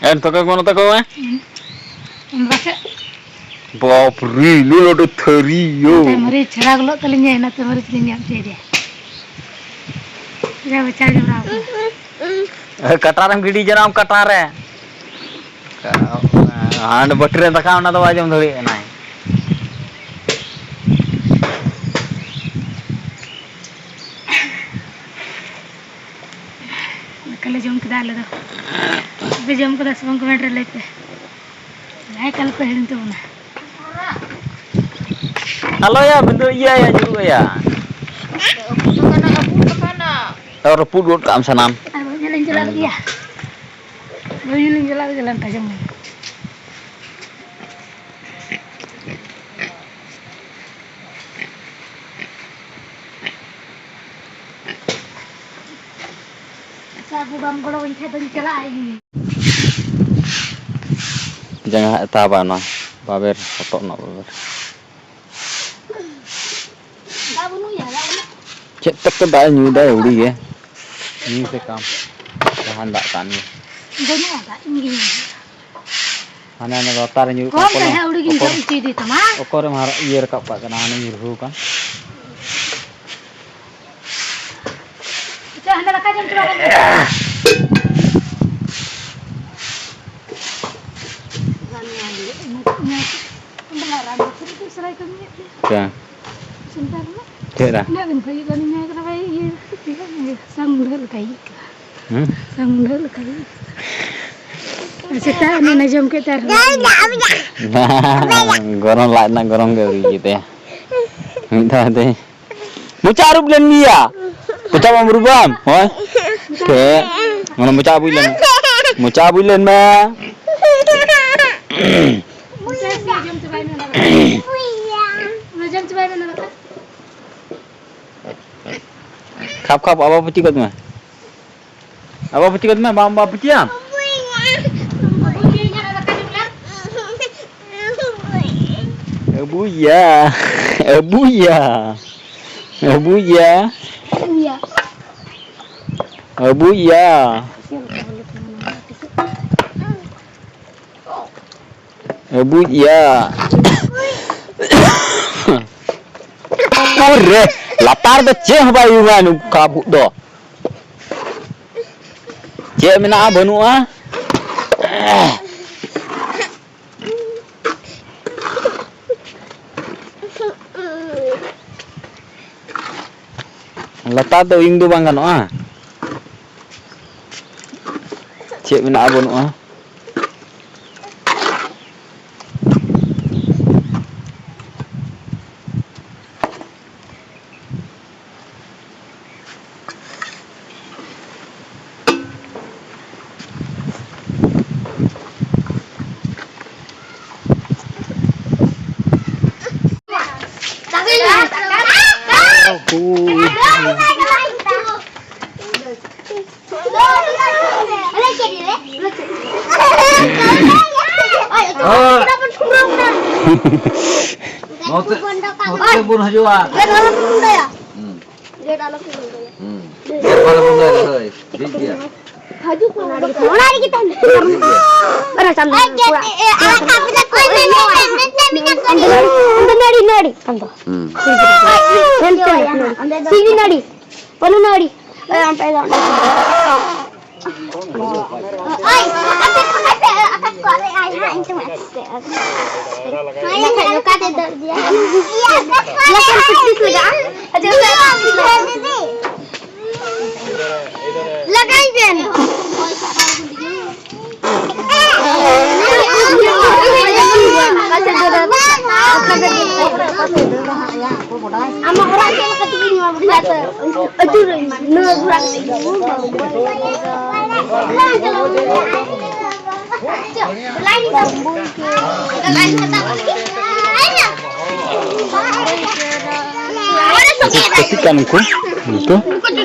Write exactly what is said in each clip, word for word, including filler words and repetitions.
ᱮᱱ ᱛᱚᱠᱚ ᱠᱚ ᱱᱚᱛᱮ ᱠᱚ ᱢᱮ᱾ ᱚᱱᱟ ᱥᱮ ᱵᱟᱯ ᱨᱮ, ᱞᱩᱞᱚ ᱫᱚ ᱛᱷᱟᱹᱨᱤ ᱭᱳ᱾ ᱱᱚᱛᱮ ᱢᱟᱹᱨᱤᱪ ᱪᱷᱟᱲᱟ ᱜᱚᱞᱚᱜ ᱛᱟᱹᱞᱤᱧᱟ, ᱚᱱᱟᱛᱮ ᱢᱟᱹᱨᱤᱪ ᱞᱤᱧ ᱧᱟᱢ ᱦᱚᱪᱚᱭᱮᱫᱮᱭᱟ᱾ ᱡᱟ ᱵᱟᱪᱷᱟᱣ ᱡᱚᱵᱽᱨᱟ ᱟᱠᱟᱱᱟ᱾ ᱮ, ᱠᱟᱴᱟ ᱨᱮᱢ ᱜᱤᱰᱤ ᱡᱚᱱᱟ ᱟᱢ ᱠᱟᱴᱟ ᱨᱮ᱾ ᱦᱟᱸᱰᱮ ᱵᱟᱹᱴᱤ ᱨᱮ ᱫᱟᱠᱟ, ᱚᱱᱟ ᱫᱚ ᱵᱟᱭ ᱡᱚᱢ ᱫᱟᱲᱮᱭᱟᱜ ᱠᱟᱱᱟᱭ᱾ ᱫᱟᱠᱟ ᱞᱮ ᱡᱚᱢ ᱠᱮᱫᱟ ᱟᱞᱮ ᱫᱚ᱾ ᱟᱯᱮ ᱡᱚᱢ ᱠᱮᱫᱟ ᱥᱮ ᱵᱟᱝ, ᱠᱚᱢᱮᱱᱴ ᱨᱮ ᱞᱟᱹᱭ ᱯᱮ᱾ ᱞᱟᱭᱤᱠ ᱟᱞᱚ ᱯᱮ ᱦᱤᱲᱤᱧ ᱛᱟᱵᱚᱱᱟ᱾ ᱟᱞᱚᱭᱟ, ᱵᱤᱱᱫᱩ ᱤᱭᱟᱹᱭᱟ, ᱧᱩᱨᱩᱜ ᱟᱭᱟ᱾ ᱛᱟᱣ ᱨᱟᱹᱯᱩᱫ ᱜᱚᱫ ᱠᱟᱜ ᱟᱢ ᱥᱟᱱᱟᱢ᱾ ᱟᱨ ᱵᱟᱹᱧ ᱧᱮᱞ ᱤᱧ ᱪᱟᱞᱟᱜ ᱞᱟᱹᱜᱤᱫ ᱭᱟ᱾ ᱵᱟᱹᱧ ᱧᱮᱞ ᱤᱧ ᱪᱟᱞᱟᱜ ᱞᱟᱹᱜᱤᱫ ᱞᱟᱱᱴᱟ ᱡᱚᱢ ᱢᱮ᱾ ᱟᱪᱪᱷᱟ, ᱟᱵᱚ ᱵᱟᱢ ᱜᱚᱲᱚ ᱟᱹᱧ ᱠᱷᱟᱡ ᱫᱚᱧ ᱪᱟᱞᱟᱜᱼᱟ ᱤᱧ᱾ ᱡᱟᱸᱜᱟ ᱦᱟᱸᱜ ᱮ ᱛᱟᱵᱟ ᱚᱱᱟ ᱵᱟᱵᱮᱨ, ᱦᱚᱴᱚᱜ ᱨᱮᱱᱟᱜ ᱵᱟᱵᱮᱨ᱾ ᱫᱟᱜ ᱵᱟᱹᱱᱩᱜ ᱭᱟ, ᱫᱟᱜ ᱵᱟᱹᱱᱩᱜ᱾ ᱪᱮᱫ ᱛᱮᱠᱚ ᱫᱟᱜ ᱮ ᱧᱩᱭ ᱫᱟᱭ ᱟᱹᱣᱲᱤ ᱜᱮ᱾ ᱧᱩᱭ ᱥᱮ ᱠᱟᱢ, ᱡᱟᱦᱟᱱ ᱫᱟᱜ ᱠᱟᱱ ᱜᱮ᱾ ᱵᱟᱹᱱᱩᱜᱼᱟ, ᱫᱟᱜ ᱤᱧ ᱜᱮᱧ ᱧᱩᱭᱟ᱾ ᱦᱟᱱᱮ ᱦᱟᱱᱮ ᱞᱟᱛᱟᱨ ᱨᱮ ᱧᱩᱨᱩᱜ ᱠᱟᱱ ᱠᱚᱢ ᱠᱚᱞᱚᱢ᱾ ᱛᱟᱦᱮᱸ ᱟᱹᱣᱲᱤ ᱜᱤᱧ ᱚᱠᱚᱨ-, ᱡᱚᱢ ᱦᱚᱪᱚᱭᱮᱫᱮ ᱛᱟᱢᱟ᱾ ᱚᱠᱚᱨᱮᱢ ᱦᱟᱨᱟ-, ᱤᱭᱟᱹ ᱨᱟᱠᱟᱵ ᱠᱟᱜ ᱠᱟᱱᱟ, ᱦᱟᱱᱮ ᱧᱩᱨᱦᱩ ᱟᱠᱟᱱ᱾ ᱪᱚ, ᱦᱟᱸᱰᱮ ᱫᱟᱠᱟ ᱡᱚᱢ ᱪᱟᱞᱟᱜ ᱠᱟᱱ ᱜᱮᱭᱟ᱾ ᱚᱸᱰᱮ ᱢᱟ ᱨᱟᱱ ᱫᱚᱠᱟᱱ ᱨᱮ ᱥᱮᱞᱟᱭ ᱠᱟᱹᱢᱤᱭᱮᱫ ᱜᱮᱭᱟ᱾ ᱪᱮᱫ? ᱥᱮᱱᱴᱟᱨ ᱨᱮ᱾ ᱪᱮᱫ ᱨᱮ? ᱤᱱᱟᱹᱜ ᱫᱤᱱ ᱠᱷᱚᱱ ᱤᱭᱟᱹ ᱵᱟᱹᱱᱩᱧ ᱧᱟᱢ ᱠᱟᱱᱟ, ᱵᱟᱭ ᱤᱭᱟᱹ ᱠᱟᱛᱮ ᱥᱟᱝ ᱢᱩᱰᱷᱟᱹᱜ ᱞᱮᱠᱟ ᱤᱭᱟᱹᱜ ᱠᱟᱱᱟ᱾ ᱦᱩᱸ? ᱥᱟᱝ ᱢᱩᱰᱷᱟᱹᱜ ᱞᱮᱠᱟ ᱤᱭᱟᱹᱜ ᱠᱟᱱᱟ᱾ ᱥᱮᱛᱟᱜ ᱮᱱᱟᱱ ᱮ ᱡᱚᱢ ᱠᱮᱫ ᱛᱮ ᱟᱨᱦᱚᱸ ᱜᱚᱨᱚᱢ, ᱞᱟᱡ ᱨᱮᱱᱟᱜ ᱜᱚᱨᱚᱢ ᱜᱮ ᱟᱹᱣᱨᱤ ᱤᱭᱟᱹ ᱛᱟᱭᱟ᱾ ᱢᱤᱫ ᱫᱷᱟᱣ ᱫᱚ ᱢᱚᱪᱟ ᱟᱹᱨᱩᱵ ᱞᱮᱱ ᱜᱮᱭᱟ᱾ ᱢᱚᱪᱟ ᱵᱟᱢ ᱟᱹᱨᱩᱵᱟ? ᱦᱳᱭ᱾ ᱴᱷᱮ᱾ ᱢᱟᱱᱮ ᱢᱚᱪᱟ ᱟᱹᱵᱩᱡ ᱞᱮᱱ ᱢᱮ᱾ ᱢᱚᱪᱟ ᱟᱹᱵᱩᱡ ᱞᱮᱱ ᱢᱮ᱾ ᱡᱚᱢ ᱪᱟᱵᱟᱭ ᱢᱮ ᱚᱱᱟ ᱫᱟᱠᱟ᱾ ᱚᱱᱟ ᱡᱚᱢ ᱪᱟᱵᱟᱭ ᱢᱮ ᱚᱱᱟ ᱫᱟᱠᱟ᱾ ᱠᱷᱟᱯ ᱠᱷᱟᱯ ᱟᱵᱟ ᱯᱟᱹᱪᱤ ᱜᱚᱫ ᱢᱮ᱾ ᱟᱵᱟ ᱯᱟᱹᱪᱤ ᱜᱚᱫ ᱢᱮ, ᱵᱟᱢ ᱟᱵᱟ ᱯᱟᱹᱪᱤᱭᱟ? ᱟᱹᱵᱩᱭᱟ, ᱟᱹᱵᱩᱭᱟ, ᱟᱹᱵᱩᱭᱟ᱾ ᱟᱹᱵᱩᱭᱟ᱾ ᱵᱩᱡᱽ ᱭᱟ᱾ ᱳᱨᱮ, ᱞᱟᱛᱟᱨ ᱫᱚ ᱪᱮᱫ ᱦᱚᱸ ᱵᱟᱭ ᱩᱭᱩᱝᱟ ᱱᱩᱠᱩ ᱠᱷᱟᱯᱩᱜ ᱫᱚ᱾ ᱪᱮᱫ ᱢᱮᱱᱟᱜᱼᱟ, ᱵᱟᱹᱱᱩᱜᱼᱟ᱾ ᱞᱟᱛᱟᱨ ᱫᱚ ᱩᱭᱩᱝ ᱫᱚ ᱵᱟᱝ ᱜᱟᱱᱚᱜᱼᱟ᱾ ᱪᱮᱫ ᱢᱮᱱᱟᱜᱼᱟ, ᱵᱟᱹᱱᱩᱜᱼᱟ᱾ ᱱᱚᱛᱮ, ᱱᱚᱛᱮ ᱵᱚᱱ ᱦᱤᱡᱩᱜᱼᱟ᱾ ᱦᱩᱸ᱾ ᱦᱩᱸ᱾ ᱵᱟᱨ ᱵᱚᱱ ᱞᱟᱹᱭᱟ, ᱦᱳᱭ᱾ ᱴᱷᱤᱠ ᱜᱮᱭᱟ᱾ ᱚᱱᱟ ᱨᱮᱜᱮ ᱛᱟᱦᱮᱱ᱾ ᱚᱱᱟ ᱪᱟᱸᱫᱚ᱾ ᱚᱱᱟ ᱱᱟᱹᱲᱤ, ᱱᱟᱹᱲᱤ ᱠᱟᱱ ᱫᱚ᱾ ᱦᱩᱸ᱾ ᱦᱟᱱᱛᱮ ᱱᱟᱹᱲᱤ᱾ ᱥᱤᱵᱤ ᱱᱟᱹᱲᱤ᱾ ᱯᱟᱹᱞᱩ ᱱᱟᱹᱲᱤ᱾ ᱮ, ᱟᱢ ᱯᱮ ᱫᱚ ᱚᱸᱰᱮ᱾ ᱳᱭ, ᱟᱯᱮ ᱠᱚ ᱢᱮᱥᱮ, ᱟᱠᱟ ᱠᱚ ᱟᱞᱮ ᱟᱭ ᱦᱟᱸᱜ ᱤᱧ ᱛᱮᱢᱟ᱾ ᱦᱳᱭ, ᱱᱚᱝᱠᱟ ᱛᱮ ᱫᱚ ᱤᱫᱤᱭᱟ᱾ ᱤᱭᱟᱹ, ᱟᱠᱟ ᱠᱚ ᱟᱞᱮ ᱦᱟᱸᱜ ᱤᱧ ᱛᱮᱢᱟ᱾ ᱞᱟᱜᱟᱭ ᱵᱮᱱ᱾ ᱞᱟᱜᱟᱭ ᱵᱮᱱ᱾ ᱟᱢᱟᱜ ᱚᱲᱟᱜ ᱪᱮᱫ ᱞᱮᱠᱟ ᱛᱮᱜᱮ ᱱᱚᱣᱟ ᱵᱚᱭᱦᱟ ᱫᱚ ᱟᱹᱪᱩᱨᱟᱹᱧ ᱢᱟ, ᱱᱚᱣᱟ ᱜᱷᱚᱲᱟ ᱠᱟᱛᱮ ᱜᱮ᱾ ᱠᱟᱹᱴᱤᱡ ᱠᱟᱱ ᱠᱚ ᱱᱤᱛᱚᱜ᱾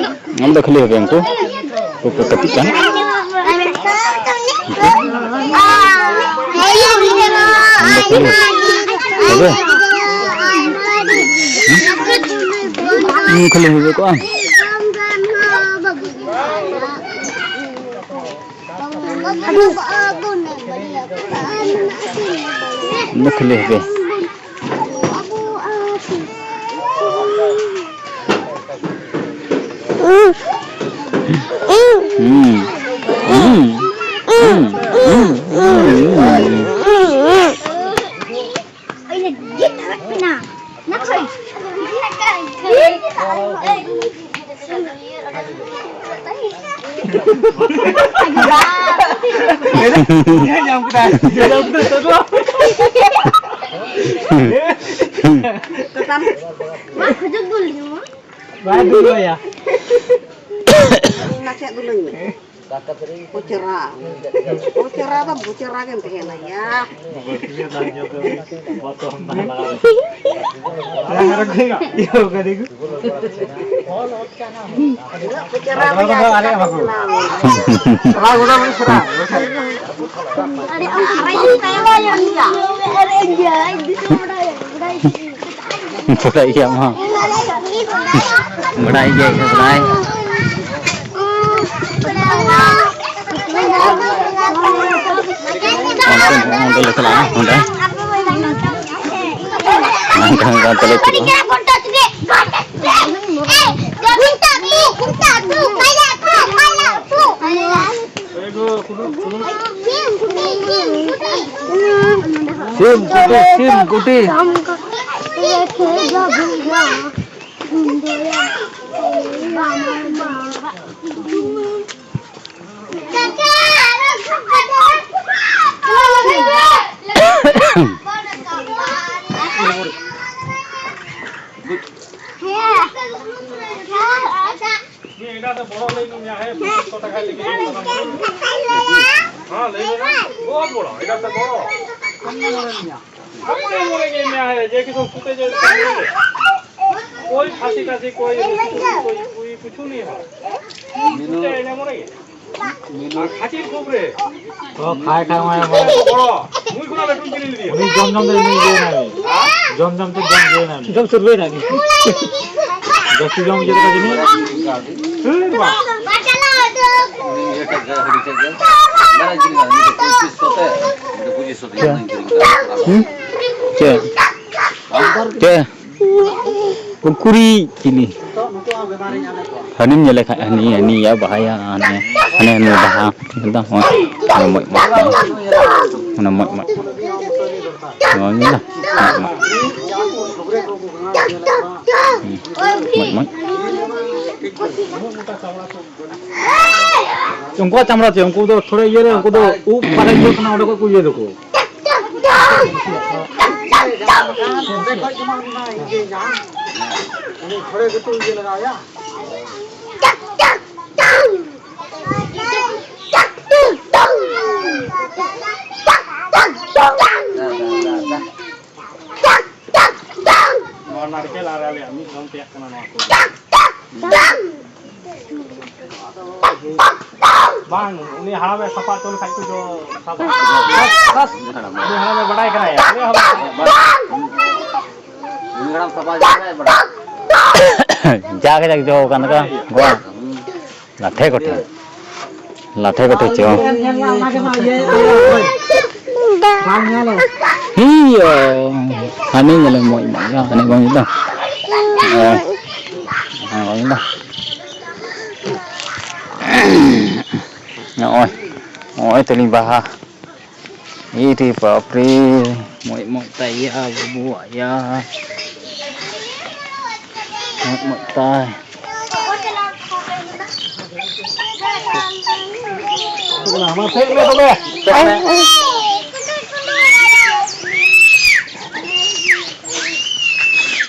ᱟᱢ ᱫᱚ ᱠᱷᱟᱹᱞᱤ ᱦᱚᱯᱮ ᱩᱱᱠᱩ ᱠᱚ ᱠᱚ ᱠᱟᱹᱴᱤᱡ ᱠᱟᱱ᱾ ᱩᱱᱠᱩ᱾ ᱟᱢ ᱫᱚ ᱠᱷᱟᱹᱞᱤ ᱦᱚᱯᱮ᱾ ᱦᱩᱸ? ᱠᱷᱟᱹᱞᱤ ᱦᱚᱯᱮ ᱠᱚᱜᱼᱟ᱾ ᱱᱩᱠᱷᱞᱤ ᱦᱮᱵᱮ᱾ ᱦᱩᱸ᱾ ᱦᱩᱸ᱾ ᱦᱩᱸ᱾ ᱦᱩᱸ᱾ ᱦᱩᱸ᱾ ᱦᱩᱸ᱾ ᱵᱟᱭ ᱫᱩᱞᱟᱹᱭᱟ᱾ ᱱᱟᱥᱮᱭᱟᱜ ᱫᱩᱞᱟᱹᱧ ᱢᱮ᱾ ᱚᱪᱮᱨᱟ᱾ ᱚᱪᱮᱨᱟ ᱫᱚ ᱵᱚᱪᱮᱨᱟ ᱜᱮᱢ ᱛᱟᱦᱮᱱᱟ ᱭᱟ᱾ ᱚᱪᱮᱨᱟ ᱫᱚ ᱭᱟ᱾ ᱵᱟᱰᱟᱭ ᱜᱮᱭᱟᱢ ᱦᱚᱸ᱾ ᱵᱟᱰᱟᱭ ᱜᱮᱭᱟ, ᱵᱟᱰᱟᱭ᱾ ᱚᱱᱛᱮ, ᱚᱱᱛᱮ ᱞᱮ ᱪᱟᱞᱟᱜᱼᱟ, ᱚᱸᱰᱮ᱾ ᱚᱱᱠᱟ, ᱚᱱᱠᱟ ᱛᱮᱞᱮ ᱪᱟᱞᱟᱜᱼᱟ᱾ ᱥᱤᱢ ᱠᱩᱴᱤ, ᱥᱤᱢ ᱠᱩᱴᱤ᱾ नहीं, इधर से बड़ा ले लूँ, यहाँ है, पच्चीस सौ टका लेके जाऊँ। हाँ, ले लेना। बहुत बड़ा, इधर से बड़ा। हम नहीं मोड़ेंगे यहाँ। हम नहीं मोड़ेंगे यहाँ है, ये कि तुम सूते जो कोई खांसी खांसी, कोई, कोई, कोई कुछ नहीं है। सूते इन्हें मोड़ेंगे। ᱟᱨ ᱠᱷᱟᱹᱪᱤ ᱠᱷᱩᱵ ᱨᱮ᱾ ᱚ, ᱠᱷᱟᱭ ᱠᱷᱟᱭ ᱢᱟᱭ ᱢᱟᱭ᱾ ᱵᱚᱲᱚ, ᱢᱩᱭ ᱠᱷᱚᱱᱟᱜ ᱞᱟᱹᱴᱩᱧ ᱠᱤᱨᱤᱧ ᱞᱮᱫᱮᱭᱟ᱾ ᱩᱱᱤ ᱡᱚᱢ ᱡᱚᱢ ᱛᱮ ᱩᱱᱤ ᱤᱭᱟᱹᱭ ᱱᱟᱭ᱾ ᱦᱮᱸ? ᱡᱚᱢ ᱡᱚᱢ ᱛᱮ ᱡᱚᱢ ᱤᱭᱟᱹᱭ ᱱᱟᱭ᱾ ᱡᱚᱢ ᱥᱩᱨᱩᱭ ᱱᱟᱭ᱾ ᱡᱟᱹᱥᱛᱤ ᱡᱚᱢ ᱤᱭᱟᱹ ᱠᱟᱛᱮ ᱡᱟᱹᱱᱤᱡ᱾ ᱦᱮᱸ, ᱵᱟ᱾ ᱩᱱᱤ ᱤᱭᱟᱹ ᱴᱷᱮᱡ ᱜᱮ, ᱦᱩᱰᱤᱧ ᱴᱷᱮᱡ ᱜᱮ᱾ ᱢᱟᱨᱟᱝ ᱜᱤᱫᱽᱨᱟᱹ ᱠᱟᱱᱟ, ᱱᱤᱛᱚᱜ ᱯᱚᱸᱪᱤᱥ ᱥᱚ ᱪᱮᱫ? ᱦᱩᱸ? ᱪᱮᱫ? ᱪᱮᱫ? ᱩᱠᱩᱨᱤᱡ ᱪᱤᱞᱤ? ᱦᱟᱹᱱᱤᱢ ᱧᱮᱞᱮ ᱠᱷᱟᱡ, ᱦᱟᱹᱱᱤ, ᱦᱟᱹᱱᱤᱭᱟ ᱵᱟᱦᱟᱭᱟ, ᱦᱟᱱᱮ, ᱦᱟᱱᱮ, ᱦᱟᱱᱮ ᱵᱟᱦᱟ᱾ ᱧᱮᱞ ᱫᱟᱢ, ᱦᱚᱸᱜᱼᱚᱭ᱾ ᱦᱟᱱᱮ ᱢᱚᱡᱽ, ᱢᱚᱡᱽ, ᱦᱟᱱᱮ ᱢᱚᱡᱽ, ᱢᱚᱡᱽ᱾ ᱱᱚᱣᱟ ᱧᱮᱞ ᱫᱟ? ᱢᱚᱡᱽ, ᱢᱚᱡᱽ᱾ ᱦᱩᱸ, ᱢᱚᱡᱽ, ᱢᱚᱡᱽ᱾ ᱩᱱᱠᱩᱣᱟᱜ ᱪᱟᱢᱲᱟ ᱪᱮᱫ? ᱩᱱᱠᱩ ᱫᱚ ᱛᱷᱚᱲᱟ ᱤᱭᱟᱹ ᱨᱮ, ᱩᱱᱠᱩ ᱫᱚ ᱩᱵ ᱚᱠᱟᱨᱮ ᱤᱭᱟᱹ ᱠᱟᱱᱟ, ᱚᱸᱰᱮ ᱠᱷᱚᱡ ᱠᱚ ᱤᱭᱟᱹ ᱫᱟᱠᱚ᱾ ᱱᱚᱣᱟ ᱱᱟᱲᱠᱮᱞ ᱟᱨ ᱟᱞᱮᱭᱟᱜ ᱢᱤᱫ ᱫᱷᱚᱢ ᱛᱮᱭᱟᱜ ᱠᱟᱱᱟ ᱱᱚᱣᱟ ᱠᱚ᱾ ᱵᱟᱝ, ᱩᱱᱤ ᱦᱟᱲᱟᱢᱮ ᱥᱟᱯᱷᱟ ᱦᱚᱪᱚ ᱞᱮᱠᱷᱟᱡ ᱠᱚ ᱡᱚ ᱥᱟᱯᱷᱟ᱾ ᱩᱱᱤ ᱦᱟᱲᱟᱢᱮ ᱵᱟᱰᱟᱭ ᱠᱟᱱᱟᱭ, ᱟᱞᱮ ᱦᱚᱸ ᱵᱟᱰᱟᱭ᱾ ᱩᱱᱤ ᱦᱟᱲᱟᱢ ᱥᱟᱯᱷᱟ ᱡᱚ ᱠᱟᱱᱟᱭ, ᱵᱟᱰᱟᱭ᱾ ᱡᱟ ᱠᱟᱡᱟᱠ ᱡᱚ ᱠᱟᱱ ᱛᱟᱠᱚᱣᱟ, ᱜᱚᱣᱟ᱾ ᱞᱟᱴᱷᱮ ᱠᱚᱴᱷᱮ᱾ ᱞᱟᱴᱷᱮ ᱠᱚᱴᱷᱮ ᱪᱚ᱾ ᱦᱤᱭᱚ᱾ ᱦᱟᱱᱮ ᱧᱮᱞᱮ ᱢᱚᱡᱽ ᱢᱚᱡᱽ, ᱦᱟᱱᱮ ᱵᱟᱝ ᱧᱮᱞ ᱫᱟ᱾ ᱦᱮᱸ, ᱵᱟᱝ ᱧᱮᱞ ᱫᱟ᱾ ᱱᱚᱜᱼᱚᱭ, ᱱᱚᱜᱼᱚᱭ ᱛᱟᱹᱞᱤᱧ ᱵᱟᱦᱟ᱾ ᱤ ᱨᱮ ᱵᱟᱯ ᱨᱮ, ᱢᱚᱡᱽ ᱢᱚᱡᱽ ᱛᱟᱭ ᱭᱟ, ᱵᱟᱹᱵᱩᱣᱟᱜ ᱭᱟ᱾ ᱢᱚᱡᱽ ᱢᱚᱡᱽ ᱛᱟᱭ᱾ ᱢᱟ ᱯᱷᱮᱰ ᱢᱮ ᱛᱚᱵᱮ᱾